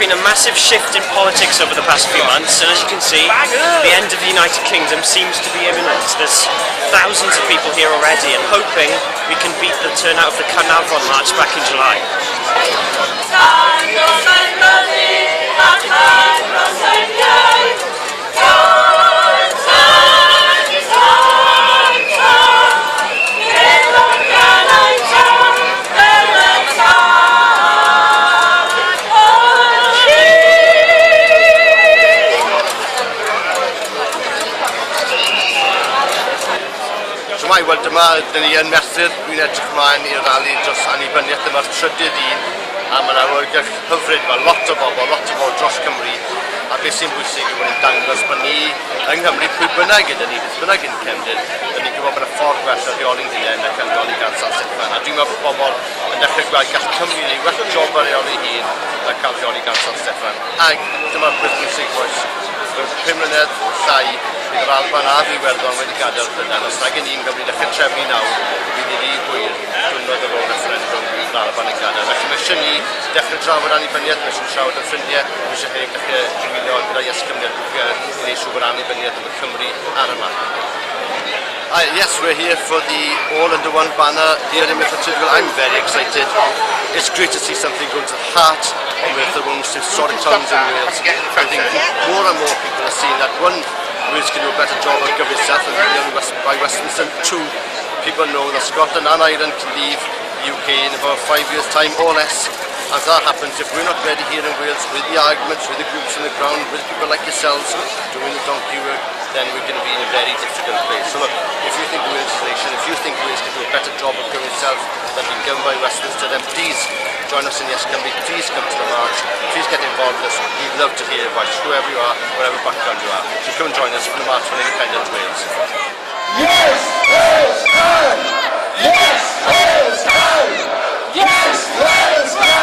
been a massive shift in politics over the past few months, and as you can see, the end of the United Kingdom seems to be imminent. There's thousands of people here already and hoping we can beat the turnout of the Caernarfon March back in July. Tân dros ein mynydd a tân dros ein iaith. Tân, tân, tân, Gyda'r ganau tân, fel y tân. O rhydd. Shwmae, wel dyma, dyn ni yn Merthyr, dwi'n edrych ymlaen i'r rali dros annibyniaeth, dyma'r trydydd un, a mae'n awyrgylch hyfryd, mae lot o bobl, lot o bobl dros Cymru, a beth sy'n bwysig yw bod ni'n dangos bod ni yng Nghymru, pwy bynnag ydyn ni, beth bynnag yn cefndir, dyn ni'n gwybod bod y ffordd gwell o rheoli'n hunain na cael rheoli gan San Steffan. A dwi'n meddwl bod pobl yn dechrau gweld gall Cymru wneud well job ar reoli hun na cael rheoli gan San Steffan. Ac dyma'r peth bwysig, bois, mewn 5 mlynedd llai, bydd yr Alban a'r Iwerddon wedi gadael Prydain. Os nag ni'n Gymru dechrau trefnu nawr, bydd ni rhy hwyr diwrnod ar ôl referendwm yr Alban yn gadael. Felly mae eisiau ni dechrau drafod annibyniaeth, mae eisiau trafod yn ffrindiau, mae eisiau hefyd dechrau ymuno gyda Yes Cymru a grwpiau i wneud siŵr bod annibyniaeth yma Cymru ar y map. Hi, yes, we're here for the All Under One banner here in Merthyr Tydfil. I'm very excited. It's great to see something going to the heart of Merthyr, one of the most historic towns in Wales. I think more and more people are seeing that one, Wales can do a better job of governing itself than done by Westminster. Two, people know that Scotland and Ireland can leave the UK in about 5 years' time or less. As that happens, if we're not ready here in Wales with the arguments, with the groups on the ground, with people like yourselves doing the donkey work, then we're going to be in a very difficult place. So look, if you think Wales is a nation, if you think Wales can do a better job of governing itself than being governed by Westminster, then please join us in Yes Cymru, please come to the march, please get involved with us. We'd love to hear your voice, whoever you are, whatever background you are. So come and join us for the March for an Independent Wales. Yes, Wales can! Yes, Wales can! Yes, Wales can!